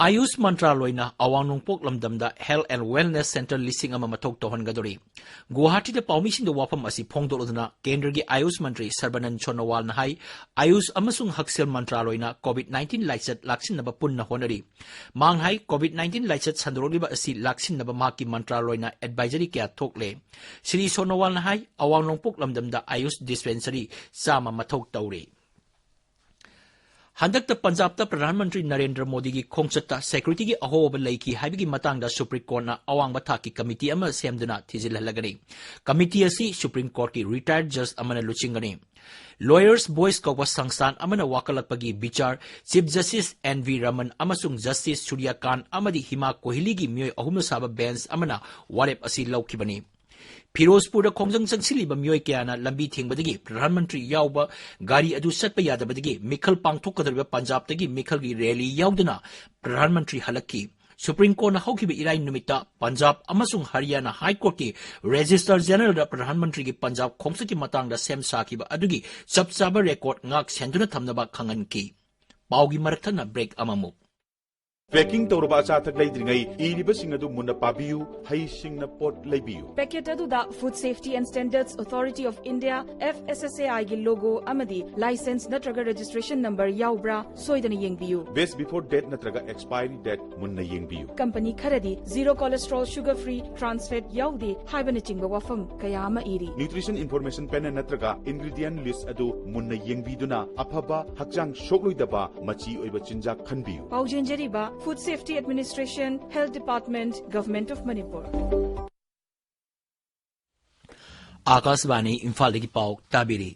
ꯑꯥꯌꯨꯁ ꯃꯟꯇ꯭ꯔꯥꯂꯣꯏꯅ ꯑꯋꯥꯡ ꯅꯣꯡꯄꯣꯛ ꯂꯝꯗꯝꯗ health and wellness centre ꯂꯤꯁꯤꯡ ꯑꯃ ꯃꯊꯧ ꯇꯧꯍꯟꯒꯗꯧꯔꯤ꯫ ꯒꯨꯋꯥꯍꯥꯇꯤꯗ ꯄꯥꯎꯃꯤꯁꯤꯡꯗ ꯋꯥꯐꯝ ꯑꯁꯤ ꯐꯣꯡꯗꯣꯛꯂꯗꯨꯅ ꯀꯦꯟꯗ꯭ꯔꯒꯤ ꯑꯥꯌꯨꯁ ꯃꯟꯇ꯭ꯔꯤ ꯁꯔꯕꯥꯅꯟ ꯁꯣꯅꯣꯋꯥꯜꯅ ꯍꯥꯏ, ꯑꯥꯌꯨꯁ ꯑꯃꯁꯨꯡ ꯍꯛꯁꯦꯜ ꯃꯟꯇ꯭ꯔꯥꯂꯣꯏꯅ COVID nineteen ꯂꯥꯏꯆꯠ ꯂꯥꯛꯁꯤꯟꯅꯕ ꯄꯨꯟꯅ ꯍꯣꯠꯅꯔꯤ꯫ ꯃꯍꯥꯛꯅ ꯍꯥꯏ, COVID nineteen ꯂꯥꯏꯆꯠ ꯁꯟꯗꯣꯔꯛꯂꯤꯕ ꯑꯁꯤ ꯂꯥꯛꯁꯤꯟꯅꯕ ꯃꯍꯥꯛꯀꯤ ꯃꯟꯇ꯭ꯔꯥꯂꯣꯏꯅ advisory ꯀꯌꯥ ꯊꯣꯛꯂꯦ꯫ ꯁ꯭ꯔꯤ ꯁꯣꯅꯣꯋꯥꯜꯅ ꯍꯥꯏ, ꯑꯋꯥꯡ ꯅꯣꯡꯄꯣꯛ ꯂꯝꯗꯝꯗ ꯑꯥꯌꯨꯁ dispensary ꯆꯥꯝꯃ ꯃꯊꯧ ꯇꯧꯔꯤ꯫ ꯍꯟꯗꯛꯇ ꯄꯟꯖꯥꯕꯇ ꯄ꯭ꯔꯙꯥꯟ ꯃꯟꯇ꯭ꯔꯤ ꯅꯔꯦꯟꯗ꯭ꯔ ꯃꯣꯗꯤꯒꯤ ꯈꯣꯡꯆꯠꯇ ꯁꯦꯀ꯭ꯌꯨꯔꯤꯇꯤꯒꯤ ꯑꯍꯣꯕ ꯂꯩꯈꯤ ꯍꯥꯏꯕꯒꯤ ꯃꯇꯥꯡꯗ ꯁꯨꯄ꯭ꯔꯤꯝ ꯀꯣꯔꯠꯅ ꯑꯋꯥꯡꯕ ꯊꯥꯛꯀꯤ ꯀꯃꯤꯇꯤ ꯑꯃ ꯁꯦꯝꯗꯨꯅ ꯊꯤꯖꯤꯜꯍꯜꯂꯒꯅꯤ꯫ ꯀꯃꯤꯇꯤ ꯑꯁꯤ ꯁꯨꯄ꯭ꯔꯤꯝ ꯀꯣꯔꯠꯀꯤ ꯔꯤꯇꯥꯌꯔꯗ ꯖꯖ ꯑꯃꯅ ꯂꯨꯆꯤꯡꯒꯅꯤ꯫ ꯂꯣꯌꯔꯁ ꯚꯣꯏꯁ ꯀꯧꯕ ꯁꯪꯁꯊꯥꯟ ꯑꯃꯅ ꯋꯥꯀꯠꯂꯛꯄꯒꯤ ꯕꯤꯆꯥꯔ chief justice N V Raman ꯑꯃꯁꯨꯡ ꯖꯁꯇꯤꯁ ꯁꯨꯔ꯭ꯌꯀꯥꯟ ꯑꯃꯗꯤ ꯍꯤꯃꯥ ꯀꯣꯍꯤꯂꯤꯒꯤ ꯃꯤꯑꯣꯏ ꯑꯍꯨꯝꯅ ꯁꯥꯕ ꯕꯦꯟꯆ ꯑꯃꯅ ꯋꯥꯔꯦꯞ ꯑꯁꯤ ꯂꯧꯈꯤꯕꯅꯤ꯫ ꯐꯤꯔꯣꯖꯄꯨꯔꯗ ꯈꯣꯡꯖꯪ ꯆꯪꯁꯤꯜꯂꯤꯕ ꯃꯤꯑꯣꯏ ꯀꯌꯥꯅ ꯂꯝꯕꯤ ꯊꯤꯡꯕꯗꯒꯤ ꯄ꯭ꯔꯙꯥꯟ ꯃꯟꯇ꯭ꯔꯤ ꯌꯥꯎꯕ ꯒꯥꯔꯤ ꯑꯗꯨ ꯆꯠꯄ ꯌꯥꯗꯕꯗꯒꯤ ꯃꯤꯈꯜ ꯄꯥꯡꯊꯣꯛꯀꯗꯧꯔꯤꯕ ꯄꯟꯖꯥꯕꯇꯒꯤ ꯃꯤꯈꯜꯒꯤ ꯔꯦꯂꯤ ꯌꯥꯎꯗꯨꯅ ꯄ꯭ꯔꯙꯥꯟ ꯃꯟꯇ꯭ꯔꯤ ꯍꯜꯂꯛꯈꯤ꯫ ꯁꯨꯄ꯭ꯔꯤꯝ ꯀꯣꯔꯠꯅ ꯍꯧꯈꯤꯕ ꯏꯔꯥꯏ ꯅꯨꯃꯤꯠꯇ ꯄꯟꯖꯥꯕ ꯑꯃꯁꯨꯡ ꯍꯔꯤꯌꯥꯅꯥ ꯍꯥꯏ ꯀꯣꯔꯠꯀꯤ ꯔꯦꯖꯤꯁꯇ꯭ꯔꯥꯔ ꯖꯦꯅꯔꯦꯜꯗ ꯄ꯭ꯔꯙꯥꯟ ꯃꯟꯇ꯭ꯔꯤꯒꯤ ꯄꯟꯖꯥꯕ ꯈꯣꯡꯆꯠꯀꯤ ꯃꯇꯥꯡꯗ ꯁꯦꯝ ꯁꯥꯈꯤꯕ ꯑꯗꯨꯒꯤ ꯆꯞ ꯆꯥꯕ ꯔꯦꯀꯣꯔꯗ ꯉꯥꯛ ꯁꯦꯟꯗꯨꯅ ꯊꯝꯅꯕ ꯈꯪꯍꯟꯈꯤ꯫ ꯄꯥꯎꯒꯤ ꯃꯔꯛ ꯊꯠꯅ ꯕ꯭ꯔꯦꯛ ꯑꯃꯃꯨꯛ꯫ Packing ꯇꯧꯔꯕ ꯑꯆꯥ ꯑꯊꯛ ꯂꯩꯗ꯭ꯔꯤꯉꯩ ꯏꯔꯤꯕꯁꯤꯡ ꯑꯗꯨ ꯃꯨꯟꯅ ꯄꯥꯕꯤꯌꯨ, ꯍꯩꯁꯤꯡꯅ ꯄꯣꯠ ꯂꯩꯕꯤꯌꯨ꯫ Packet ꯑꯗꯨꯗ Food Safety and Standards Authority of India, F S S A I ꯒꯤ logo ꯑꯃꯗꯤ license ꯅꯠꯇ꯭ꯔꯒ registration number ꯌꯥꯎꯕ꯭ꯔꯥ ꯁꯣꯏꯗꯅ ꯌꯦꯡꯕꯤꯌꯨ꯫ Best before date ꯅꯠꯇ꯭ꯔꯒ expiry date ꯃꯨꯟꯅ ꯌꯦꯡꯕꯤꯌꯨ꯫ Company ꯈꯔꯗꯤ zero cholesterol, sugar free, trans fat ꯌꯥꯎꯗꯦ ꯍꯥꯏꯕꯅꯆꯤꯡꯕ ꯋꯥꯐꯝ ꯀꯌꯥ ꯑꯃ ꯏꯔꯤ꯫ Nutrition information panel ꯅꯠꯇ꯭ꯔꯒ ingredient list ꯑꯗꯨ ꯃꯨꯟꯅ ꯌꯦꯡꯕꯤꯗꯨꯅ ꯑꯐꯕ, ꯍꯛꯆꯥꯡ ꯁꯣꯛꯂꯣꯏꯗꯕ, ꯃꯆꯤ ꯑꯣꯏꯕ ꯆꯤꯟꯖꯥꯛ ꯈꯟꯕꯤꯌꯨ꯫ ꯄꯥꯎꯖꯦꯟꯖꯔꯤꯕ Food Safety Administration, Health Department, Government of Manipur꯫ ꯑꯥꯀꯥꯁꯕꯥꯅꯤ ꯏꯝꯐꯥꯜꯗꯒꯤ ꯄꯥꯎ ꯇꯥꯕꯤꯔꯤ꯫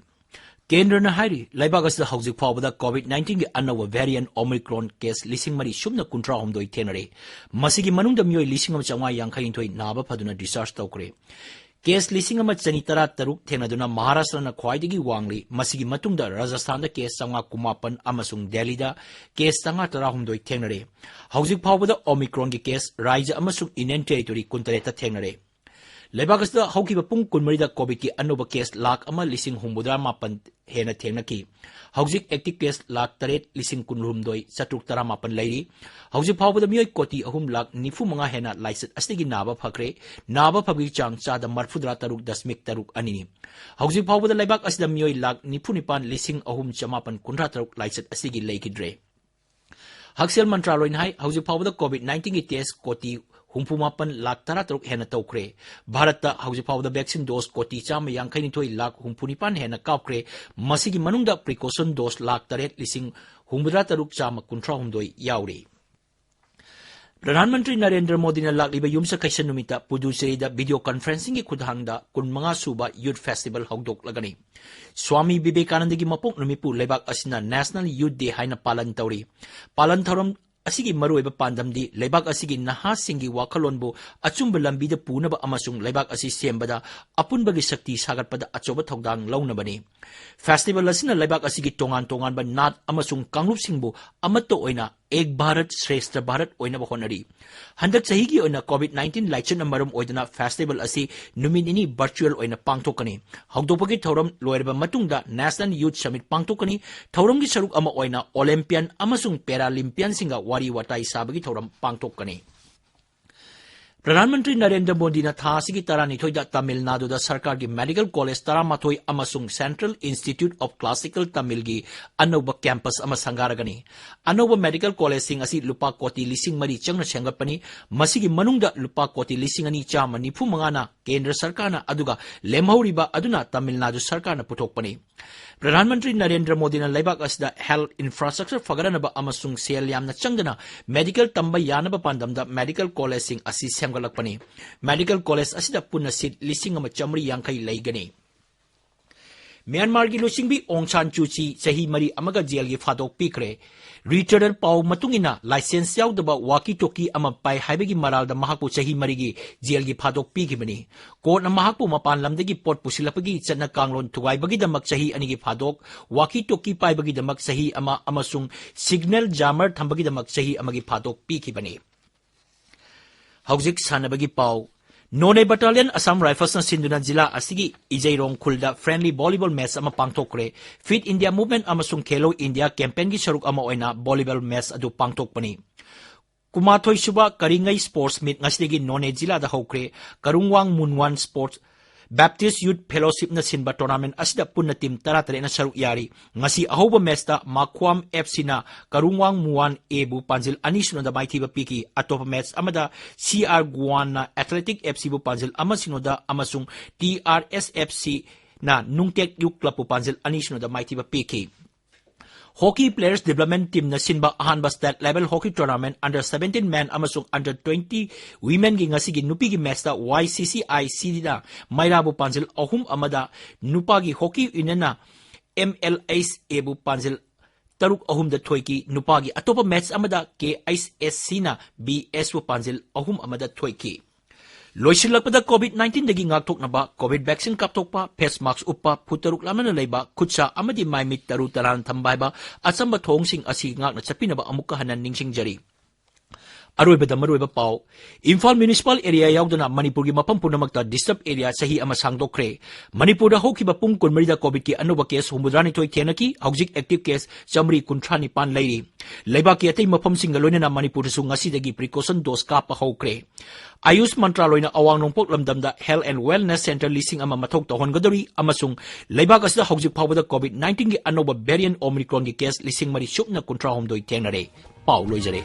ꯀꯦꯟꯗ꯭ꯔꯅ ꯍꯥꯏꯔꯤ, ꯂꯩꯕꯥꯛ ꯑꯁꯤꯗ ꯍꯧꯖꯤꯛ ꯐꯥꯎꯕꯗ COVID nineteenꯒꯤ ꯑꯅꯧꯕ variant Omicron case ꯂꯤꯁꯤꯡ ꯃꯔꯤ ꯁꯨꯞꯅ ꯀꯨꯟꯊ꯭ꯔꯥ ꯍꯨꯝꯗꯣꯏ ꯊꯦꯡꯅꯔꯦ꯫ ꯃꯁꯤꯒꯤ ꯃꯅꯨꯡꯗ ꯃꯤꯑꯣꯏ ꯂꯤꯁꯤꯡ ꯑꯃ ꯆꯥꯝꯃꯉꯥ ꯌꯥꯡꯈꯩ ꯅꯤꯊꯣꯏ ꯅꯥꯕ ꯐꯗꯨꯅ discharge ꯇꯧꯈ꯭ꯔꯦ꯫ Case ꯂꯤꯁꯤꯡ ꯑꯃ ꯆꯅꯤ ꯇꯔꯥ ꯇꯔꯨꯛ ꯊꯦꯡꯅꯗꯨꯅ ꯃꯍꯥꯔꯥꯁꯇ꯭ꯔꯅ ꯈ꯭ꯋꯥꯏꯗꯒꯤ ꯋꯥꯡꯂꯤ꯫ ꯃꯁꯤꯒꯤ ꯃꯇꯨꯡꯗ ꯔꯥꯖꯁꯊꯥꯟꯗ case ꯆꯥꯝꯃꯉꯥ ꯀꯨꯟꯃꯥꯄꯟ ꯑꯃꯁꯨꯡ ꯗꯦꯜꯂꯤꯗ case ꯆꯥꯝꯃꯉꯥ ꯇꯔꯥꯍꯨꯝꯗꯣꯏ ꯊꯦꯡꯅꯔꯦ꯫ ꯍꯧꯖꯤꯛ ꯐꯥꯎꯕꯗ Omicronꯒꯤ case ꯔꯥꯖ꯭ꯌ ꯑꯃꯁꯨꯡ Union Territory ꯀꯨꯟꯇꯔꯦꯠꯇ ꯊꯦꯡꯅꯔꯦ꯫ ꯂꯩꯕꯥꯛ ꯑꯁꯤꯗ ꯍꯧꯈꯤꯕ ꯄꯨꯡ ꯀꯨꯟꯃꯔꯤꯗ COVIDꯀꯤ ꯑꯅꯧꯕ case ꯂꯥꯈ ꯑꯃ ꯂꯤꯁꯤꯡ ꯍꯨꯝꯐꯨꯇꯔꯥ ꯃꯥꯄꯟ ꯍꯦꯟꯅ ꯊꯦꯡꯅꯈꯤ꯫ ꯍꯧꯖꯤꯛ active case ꯂꯥꯈ ꯇꯔꯦꯠ ꯂꯤꯁꯤꯡ ꯀꯨꯟꯍꯨꯝꯗꯣꯏ ꯆꯥꯇ꯭ꯔꯨꯛ ꯇꯔꯥꯃꯥꯄꯟ ꯂꯩꯔꯤ꯫ ꯍꯧꯖꯤꯛ ꯐꯥꯎꯕꯗ ꯃꯤꯑꯣꯏ ꯀꯣꯇꯤ ꯑꯍꯨꯝ ꯂꯥꯈ ꯅꯤꯐꯨ ꯃꯉꯥ ꯍꯦꯟꯅ ꯂꯥꯏꯆꯠ ꯑꯁꯤꯗꯒꯤ ꯅꯥꯕ ꯐꯈ꯭ꯔꯦ꯫ ꯅꯥꯕ ꯐꯕꯒꯤ ꯆꯥꯡ ꯆꯥꯗ ꯃꯔꯤꯐꯨꯇꯔꯥ ꯇꯔꯨꯛ ꯗꯁꯃꯤꯛ ꯇꯔꯨꯛ ꯑꯅꯤꯅꯤ꯫ ꯍꯧꯖꯤꯛ ꯐꯥꯎꯕꯗ ꯂꯩꯕꯥꯛ ꯑꯁꯤꯗ ꯃꯤꯑꯣꯏ ꯂꯥꯈ ꯅꯤꯐꯨ ꯅꯤꯄꯥꯟ ꯂꯤꯁꯤꯡ ꯑꯍꯨꯝ ꯆꯃꯥꯄꯟ ꯀꯨꯟꯊ꯭ꯔꯥ ꯇꯔꯨꯛ ꯂꯥꯏꯆꯠ ꯑꯁꯤꯗꯒꯤ ꯂꯩꯈꯤꯗ꯭ꯔꯦ꯫ ꯍꯛꯁꯦꯜ ꯃꯟꯇ꯭ꯔꯥꯂꯣꯏꯅ ꯍꯥꯏ, ꯍꯧꯖꯤꯛ ꯐꯥꯎꯕꯗ COVID nineteenꯒꯤ test ꯀꯣꯇꯤ ꯍꯨꯝꯐꯨ ꯃꯥꯄꯟ ꯂꯥꯈ ꯇꯔꯥ ꯇꯔꯨꯛ ꯍꯦꯟꯅ ꯇꯧꯈ꯭ꯔꯦ꯫ ꯚꯥꯔꯠꯇ ꯍꯧꯖꯤꯛ ꯐꯥꯎꯕꯗ vaccine dose ꯀꯣꯇꯤ ꯆꯥꯝꯃ ꯌꯥꯡꯈꯩ ꯅꯤꯊꯣꯏ ꯂꯥꯈ ꯍꯨꯝꯐꯨ ꯅꯤꯄꯥꯟ ꯍꯦꯟꯅ ꯀꯥꯞꯈ꯭ꯔꯦ꯫ ꯃꯁꯤꯒꯤ ꯃꯅꯨꯡꯗ precaution dose ꯂꯥꯈ ꯇꯔꯦꯠ ꯂꯤꯁꯤꯡ ꯍꯨꯝꯐꯨꯇꯔꯥ ꯇꯔꯨꯛ ꯆꯥꯝꯃ ꯀꯨꯟꯊ꯭ꯔꯥ ꯍꯨꯝꯗꯣꯏ ꯌꯥꯎꯔꯤ꯫ ꯄ꯭ꯔꯙꯥꯟ ꯃꯟꯇ꯭ꯔꯤ ꯅꯔꯦꯟꯗ꯭ꯔ ꯃꯣꯗꯤꯅ ꯂꯥꯛꯂꯤꯕ ꯌꯨꯝꯁꯀꯩꯁ ꯅꯨꯃꯤꯠꯇ ꯄꯨꯗꯨꯆꯦꯔꯤꯗ video conferencingꯒꯤ ꯈꯨꯠꯊꯥꯡꯗ ꯀꯨꯟꯃꯉꯥ ꯁꯨꯕ Youth Festival ꯍꯧꯗꯣꯛꯂꯒꯅꯤ꯫ ꯁ꯭ꯋꯥꯃꯤ ꯕꯤꯕꯦꯀꯥꯅꯟꯗꯒꯤ ꯃꯄꯣꯛ ꯅꯨꯃꯤꯠꯄꯨ ꯂꯩꯕꯥꯛ ꯑꯁꯤꯅ National Youth Day ꯍꯥꯏꯅ ꯄꯥꯂꯟ ꯇꯧꯔꯤ꯫ ꯄꯥꯂꯟ ꯊꯧꯔꯝ ꯑꯁꯤꯒꯤ ꯃꯔꯨꯑꯣꯏꯕ ꯄꯥꯟꯗꯝꯗꯤ ꯂꯩꯕꯥꯛ ꯑꯁꯤꯒꯤ ꯅꯍꯥꯁꯤꯡꯒꯤ ꯋꯥꯈꯜꯂꯣꯟꯕꯨ ꯑꯆꯨꯝꯕ ꯂꯝꯕꯤꯗ ꯄꯨꯅꯕ ꯑꯃꯁꯨꯡ ꯂꯩꯕꯥꯛ ꯑꯁꯤ ꯁꯦꯝꯕꯗ ꯑꯄꯨꯟꯕꯒꯤ ꯁꯛꯇꯤ ꯁꯥꯒꯠꯄꯗ ꯑꯆꯧꯕ ꯊꯧꯗꯥꯡ ꯂꯧꯅꯕꯅꯤ꯫ Festival ꯑꯁꯤꯅ ꯂꯩꯕꯥꯛ ꯑꯁꯤꯒꯤ ꯇꯣꯉꯥꯟ ꯇꯣꯉꯥꯟꯕ ꯅꯥꯠ ꯑꯃꯁꯨꯡ ꯀꯥꯡꯂꯨꯞꯁꯤꯡꯕꯨ ꯑꯃꯠꯇ ꯑꯣꯏꯅ Ek Bharat Shreshtha Bharat ꯑꯣꯏꯅꯕ ꯍꯣꯠꯅꯔꯤ꯫ ꯍꯟꯗꯛ ꯆꯍꯤꯒꯤ ꯑꯣꯏꯅ COVID nineteen ꯂꯥꯏꯆꯠꯅ ꯃꯔꯝ ꯑꯣꯏꯗꯨꯅ festival ꯑꯁꯤ ꯅꯨꯃꯤꯠ ꯅꯤꯅꯤ virtual ꯑꯣꯏꯅ ꯄꯥꯡꯊꯣꯛꯀꯅꯤ꯫ ꯍꯧꯗꯣꯛꯄꯒꯤ ꯊꯧꯔꯝ ꯂꯣꯏꯔꯕ ꯃꯇꯨꯡꯗ National Youth Summit ꯄꯥꯡꯊꯣꯛꯀꯅꯤ꯫ ꯊꯧꯔꯝꯒꯤ ꯁꯔꯨꯛ ꯑꯃ ꯑꯣꯏꯅ Olympian ꯑꯃꯁꯨꯡ Paralympianꯁꯤꯡꯒ ꯋꯥꯔꯤ ꯋꯥꯇꯥꯏ ꯁꯥꯕꯒꯤ ꯊꯧꯔꯝ ꯄꯥꯡꯊꯣꯛꯀꯅꯤ꯫ ꯄ꯭ꯔꯙꯥꯟ ꯃꯟꯇ꯭ꯔꯤ ꯅꯔꯦꯟꯗ꯭ꯔ ꯃꯣꯗꯤꯅ ꯊꯥ ꯑꯁꯤꯒꯤ ꯇꯔꯥꯅꯤꯊꯣꯏꯗ ꯇꯥꯃꯤꯜ ꯅꯥꯗꯨꯗ ꯁꯔꯀꯥꯔꯒꯤ Medical College ꯇꯔꯥꯃꯥꯊꯣꯏ ꯑꯃꯁꯨꯡ Central Institute of Classical Tamilꯒꯤ ꯑꯅꯧꯕ campus ꯑꯃ ꯁꯪꯒꯥꯔꯒꯅꯤ꯫ ꯑꯅꯧꯕ medical collegeꯁꯤꯡ ꯑꯁꯤ ꯂꯨꯄꯥ ꯀꯣꯇꯤ ꯂꯤꯁꯤꯡ ꯃꯔꯤ ꯆꯪꯅ ꯁꯦꯝꯒꯠꯄꯅꯤ꯫ ꯃꯁꯤꯒꯤ ꯃꯅꯨꯡꯗ ꯂꯨꯄꯥ ꯀꯣꯇꯤ ꯂꯤꯁꯤꯡ ꯑꯅꯤ ꯆꯥꯝꯃ ꯅꯤꯐꯨ ꯃꯉꯥꯅ ꯀꯦꯟꯗ꯭ꯔ ꯁꯔꯀꯥꯔꯅ, ꯑꯗꯨꯒ ꯂꯦꯝꯍꯧꯔꯤꯕ ꯑꯗꯨꯅ ꯇꯥꯃꯤꯜ ꯅꯥꯗꯨ ꯁꯔꯀꯥꯔꯅ ꯄꯨꯊꯣꯛꯄꯅꯤ꯫ ꯄ꯭ꯔꯙꯥꯟ ꯃꯟꯇ꯭ꯔꯤ ꯅꯔꯦꯟꯗ꯭ꯔ ꯃꯣꯗꯤꯅ ꯂꯩꯕꯥꯛ ꯑꯁꯤꯗ health infrastructure ꯐꯒꯠꯅꯅꯕ ꯑꯃꯁꯨꯡ ꯁꯦꯜ ꯌꯥꯝꯅ ꯆꯪꯗꯅ medical ꯇꯝꯕ ꯌꯥꯅꯕ ꯄꯥꯟꯗꯝꯗ medical collegeꯁꯤꯡ ꯑꯁꯤ ꯁꯦꯝꯒꯠꯂꯛꯄꯅꯤ꯫ Medical college ꯑꯁꯤꯗ ꯄꯨꯟꯅ seat ꯂꯤꯁꯤꯡ ꯑꯃ ꯆꯥꯃꯔꯤ ꯌꯥꯡꯈꯩ ꯂꯩꯒꯅꯤ꯫ ꯃ꯭ꯌꯥꯟꯃꯥꯔꯒꯤ ꯂꯨꯆꯤꯡꯕꯤ ꯑꯣꯡ ꯁꯥꯟ ꯁꯨ ꯆꯤ ꯆꯍꯤ ꯃꯔꯤ ꯑꯃꯒ ꯖꯦꯜꯒꯤ ꯐꯥꯗꯣꯛ ꯄꯤꯈ꯭ꯔꯦ꯫ ꯔꯣꯏꯇꯔꯗ ꯄꯥꯎ ꯃꯇꯨꯡ ꯏꯟꯅ, license ꯌꯥꯎꯗꯕ walkie talkie ꯑꯃ ꯄꯥꯏ ꯍꯥꯏꯕꯒꯤ ꯃꯔꯥꯜꯗ ꯃꯍꯥꯛꯄꯨ ꯆꯍꯤ ꯃꯔꯤꯒꯤ ꯖꯦꯜꯒꯤ ꯐꯥꯗꯣꯛ ꯄꯤꯈꯤꯕꯅꯤ꯫ Courtꯅ ꯃꯍꯥꯛꯄꯨ ꯃꯄꯥꯟ ꯂꯝꯗꯒꯤ ꯄꯣꯠ ꯄꯨꯁꯤꯜꯂꯛꯄꯒꯤ ꯆꯠꯅ ꯀꯥꯡꯂꯣꯟ ꯊꯨꯒꯥꯏꯕꯒꯤꯗꯃꯛ ꯆꯍꯤ ꯑꯅꯤꯒꯤ ꯐꯥꯗꯣꯛ, walkie talkie ꯄꯥꯏꯕꯒꯤꯗꯃꯛ ꯆꯍꯤ ꯑꯃ ꯑꯃꯁꯨꯡ signal jammer ꯊꯝꯕꯒꯤꯗꯃꯛ ꯆꯍꯤ ꯑꯃꯒꯤ ꯐꯥꯗꯣꯛ ꯄꯤꯈꯤꯕꯅꯤ꯫ ꯍꯧꯖꯤꯛ ꯁꯥꯟꯅꯕꯒꯤ ꯄꯥꯎ꯫ Noney Battalion Assam Riflesꯅ ꯁꯤꯟꯗꯨꯅ ꯖꯤꯂꯥ ꯑꯁꯤꯒꯤ ꯏꯖꯩꯔꯣꯡ ꯈꯨꯜꯗ friendly volleyball match ꯑꯃ ꯄꯥꯡꯊꯣꯛꯈ꯭ꯔꯦ꯫ Fit India Movement ꯑꯃꯁꯨꯡ Khelo India campaignꯒꯤ ꯁꯔꯨꯛ ꯑꯃ ꯑꯣꯏꯅ volleyball match ꯑꯗꯨ ꯄꯥꯡꯊꯣꯛꯄꯅꯤ꯫ ꯀꯨꯟꯃꯥꯊꯣꯏ ꯁꯨꯕ ꯀꯔꯤꯉꯩ Sports Meet ꯉꯁꯤꯗꯒꯤ ꯅꯣꯅꯦ ꯖꯤꯂꯥꯗ ꯍꯧꯈ꯭ꯔꯦ꯫ ꯀꯔꯨꯡꯋꯥꯡ ꯃꯨꯟꯋꯥꯟ Sports Baptist Youth Fellowshipꯅ ꯁꯤꯟꯕ tournament ꯑꯁꯤꯗ ꯄꯨꯟꯅ team ꯇꯔꯥꯇꯔꯦꯠꯅ ꯁꯔꯨꯛ ꯌꯥꯔꯤ꯫ ꯉꯁꯤ ꯑꯍꯧꯕ matchꯇ ꯃꯥꯈ꯭ꯋꯥꯝ FCꯅ ꯀꯔꯨꯡꯋꯥꯡ ꯃꯨꯋꯥꯟ Aꯕꯨ ꯄꯥꯟꯖꯤꯜ ꯑꯅꯤ ꯁꯤꯅꯣꯗ ꯃꯥꯏꯊꯤꯕ ꯄꯤꯈꯤ꯫ ꯑꯇꯣꯞꯄ match ꯑꯃꯗ CR ꯒꯣꯋꯥꯟꯅ Athletic FCꯕꯨ ꯄꯥꯟꯖꯤꯜ ꯑꯃ ꯁꯤꯅꯣꯗ ꯑꯃꯁꯨꯡ TRSFCꯅ ꯅꯨꯡꯇꯦꯛ Youth Clubꯄꯨ ꯄꯥꯟꯖꯤꯜ ꯑꯅꯤ ꯁꯤꯅꯣꯗ ꯃꯥꯏꯊꯤꯕ ꯄꯤꯈꯤ꯫ Hockey Players Development Teamꯅ ꯁꯤꯟꯕ ꯑꯍꯥꯟꯕ state level hockey tournament under seventeen men ꯑꯃꯁꯨꯡ under twenty womenꯒꯤ ꯉꯁꯤꯒꯤ ꯅꯨꯄꯤꯒꯤ matchꯇ YCCICꯅ ꯃꯩꯔꯥꯕꯨ ꯄꯥꯟꯖꯤꯜ ꯑꯍꯨꯝ ꯑꯃꯗ, ꯅꯨꯄꯥꯒꯤ hockey unionꯅ MLHAꯕꯨ ꯄꯥꯟꯖꯤꯜ ꯇꯔꯨꯛ ꯑꯍꯨꯝꯗ ꯊꯣꯏꯈꯤ꯫ ꯅꯨꯄꯥꯒꯤ ꯑꯇꯣꯞꯄ match ꯑꯃꯗ KHSCꯅ BSꯕꯨ ꯄꯥꯟꯖꯤꯜ ꯑꯍꯨꯝ ꯑꯃꯗ ꯊꯣꯏꯈꯤ꯫ ꯂꯣꯏꯁꯤꯜꯂꯛꯄꯗ COVID nineteenꯗꯒꯤ ꯉꯥꯛꯊꯣꯛꯅꯕ COVID vaccine ꯀꯥꯞꯊꯣꯛꯄ, face mask ꯎꯞꯄ, ꯐꯨꯠ ꯇꯔꯨꯛ ꯂꯥꯞꯅꯅ ꯂꯩꯕ, ꯈꯨꯠ ꯁꯥ ꯑꯃꯗꯤ ꯃꯥꯏ ꯃꯤꯠ ꯇꯔꯨ ꯇꯔꯥꯅ ꯊꯝꯕ ꯍꯥꯏꯕ ꯑꯆꯝꯕ ꯊꯧꯑꯣꯡꯁꯤꯡ ꯑꯁꯤ ꯉꯥꯛꯅ ꯆꯠꯄꯤꯅꯕ ꯑꯃꯨꯛꯀ ꯍꯟꯅ ꯅꯤꯡꯁꯤꯡꯖꯔꯤ꯫ ꯑꯔꯣꯏꯕꯗ ꯃꯔꯨꯑꯣꯏꯕ ꯄꯥꯎ꯫ ꯏꯝꯐꯥꯜ municipal area ꯌꯥꯎꯗꯅ ꯃꯅꯤꯄꯨꯔꯒꯤ ꯃꯐꯝ ꯄꯨꯝꯅꯃꯛꯇ disturb area ꯆꯍꯤ ꯑꯃ ꯁꯥꯡꯗꯣꯛꯈ꯭ꯔꯦ꯫ ꯃꯅꯤꯄꯨꯔꯗ ꯍꯧꯈꯤꯕ ꯄꯨꯡ ꯀꯨꯟꯃꯔꯤꯗ COVIDꯀꯤ ꯑꯅꯧꯕ case ꯍꯨꯝꯐꯨꯇꯔꯥꯅꯤꯊꯣꯏ ꯊꯦꯡꯅꯈꯤ, ꯍꯧꯖꯤꯛ active case ꯆꯥꯃꯔꯤ ꯀꯨꯟꯊ꯭ꯔꯥ ꯅꯤꯄꯥꯟ ꯂꯩꯔꯤ꯫ ꯂꯩꯕꯥꯛꯀꯤ ꯑꯇꯩ ꯃꯐꯝꯁꯤꯡꯒ ꯂꯣꯏꯅꯅ ꯃꯅꯤꯄꯨꯔꯗꯁꯨ ꯉꯁꯤꯗꯒꯤ precaution dose ꯀꯥꯞꯄ ꯍꯧꯈ꯭ꯔꯦ꯫ ꯑꯌꯨꯁ ꯃꯟꯇ꯭ꯔꯥꯂꯣꯏꯅ ꯑꯋꯥꯡ ꯅꯣꯡꯄꯣꯛ ꯂꯝꯗꯝꯗ Health and Wellness Center ꯂꯤꯁꯤꯡ ꯑꯃ ꯃꯊꯧ ꯇꯧꯍꯟꯒꯗꯧꯔꯤ ꯑꯃꯁꯨꯡ ꯂꯩꯕꯥꯛ ꯑꯁꯤꯗ ꯍꯧꯖꯤꯛ ꯐꯥꯎꯕꯗ COVID nineteenꯒꯤ ꯑꯅꯧꯕ variant Omicronꯒꯤ case ꯂꯤꯁꯤꯡ ꯃꯔꯤ ꯁꯨꯞꯅ ꯀꯨꯟꯊ꯭ꯔꯥ ꯍꯨꯝꯗꯣꯏ ꯊꯦꯡꯅꯔꯦ꯫ ꯄꯥꯎ ꯂꯣꯏꯖꯔꯦ꯫